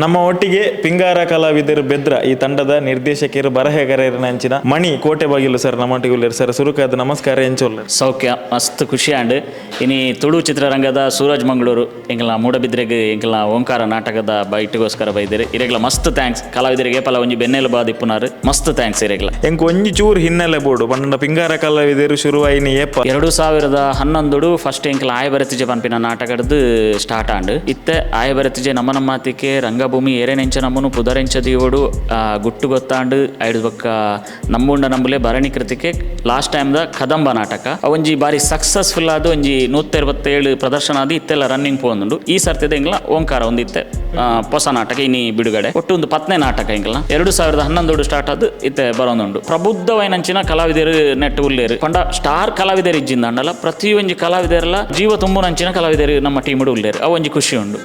ನಮ್ಮ ಒಟ್ಟಿಗೆ ಪಿಂಗಾರ ಕಲಾವಿದರು ಬೆದ್ರ ಈ ತಂಡದ ನಿರ್ದೇಶಕರು, ಬರಹಗಾರರಿನಂಚಿನ ಮಣಿ ಕೋಟೆ ಬಾಗಿಲು ಸರ್ ನಮ್ಮೊಟ್ಟಿಗೆ ಉಲ್ಲೆರ್. ಸರ್, ಸುರುಕಾದ ನಮಸ್ಕಾರ, ಎಂಚ ಉಲ್ಲೆರ್? ಸೌಖ್ಯ. ಮಸ್ತ್ ಖುಷಿ ಆಂಡ್. ಇನಿ ತುಳು ಚಿತ್ರರಂಗದ ಸೂರಜ್ ಮಂಗಳೂರು ಎಂಕಲ್ನ ಮೂಡಬಿದ್ರೆಗ್ ಎಂಕಲ್ನ ಓಂಕಾರ ನಾಟಕದ ಬೈಟ್ಗೋಸ್ಕರ ಬೈದೆರ್. ಇರೆಗ್ಲ ಮಸ್ತ್ thanks. ಕಲಾವಿದರಿಗೆ ಏಪಲ ಒಂಜಿ ಬೆನ್ನೆಲುಬಾದ್ ಇಪ್ಪುನಾರ್. ಮಸ್ತ್ thanks ಇರೆಗ್ಲ. ಎಂಕ್ ಒಂಜಿ ಚೂರು ಹಿನ್ನೆಲೆ ಬೋಡು. ಪಂಡ ಪಿಂಗಾರ ಕಲಾವಿದರು ಶುರುವಾಯಿನಿ ಏಪ? 2011ಡು ಫಸ್ಟ್ ಎಂಕಲ್ ಆಯ ಬರತಿಜೆ ಪನ್ಪಿನ ನಾಟಕಡ್ದು ಸ್ಟಾರ್ಟ್ ಆಂಡ್. ಇತ್ತೆ ಆಯ ಬರತಿಜೆ, ನಮ್ಮ ನಮ್ಮಾತಿಕೆ, ರಂಗಭೂಮಿ, ಏರೆನೆಂಚ ನಮ್ಮನು, ಪುದರೆಂಚ ದೀವೊಡು, ಗುಟ್ಟು ಗೊತ್ತಾಂಡ್, ಐಡ್ ಬೊಕ್ಕ ನಂಬುಂಡ ನಂಬುಲೆ, ಭರಣಿ ಕೃತಿಕೆ, ಲಾಸ್ಟ್ ಟೈಮ್ ದ ಕದಂಬ ನಾಟಕ. ಒಂಜಿ ಬಾರಿ ಸಕ್ಸಸ್ಫುಲ್ ಆದ್ ಒಂಜಿ 127 ಪ್ರದರ್ಶನ ಆದ್ ಇತ್ತೆಲ್ಲ ರನ್ನಿಂಗ್ ಪೋವೊಂದುಂಡು. ಈ ಸರ್ತಿದ ಎಂಕ್ಲ ಓಂಕಾರ ಒಂದು ಇತ್ತೆ ಪೊಸ ನಾಟಕ ಇನಿ ಬಿಡುಗಡೆ. ಒಟ್ಟು ಒಂದು 10ನೇ ನಾಟಕ ಎಂಕ್ಲ. 2011ಡು ಸ್ಟಾರ್ಟ್ ಆದ್ ಇತ್ತೆ ಬರೋದುಂಡು. ಪ್ರಬುದ್ಧವಾಯಿನಂಚಿನ ಕಲಾವಿದರು ನೆಟ್ ಉಲ್ಲೇರು. ಪಂಡ ಸ್ಟಾರ್ ಕಲಾವಿದರು ಇಜ್ಜಿಂದ ಅಂಡಲ ಪ್ರತಿಯೊಂಜಿ ಕಲಾವಿದರೆಲ್ಲ ಜೀವ ತುಂಬುನಂಚಿನ ಕಲಾವಿದರು ನಮ್ಮ ಟೀಮ್ ಉಲ್ಲೇರು. ಅವು ಒಂಜಿ ಖುಷಿ ಉಂಡು.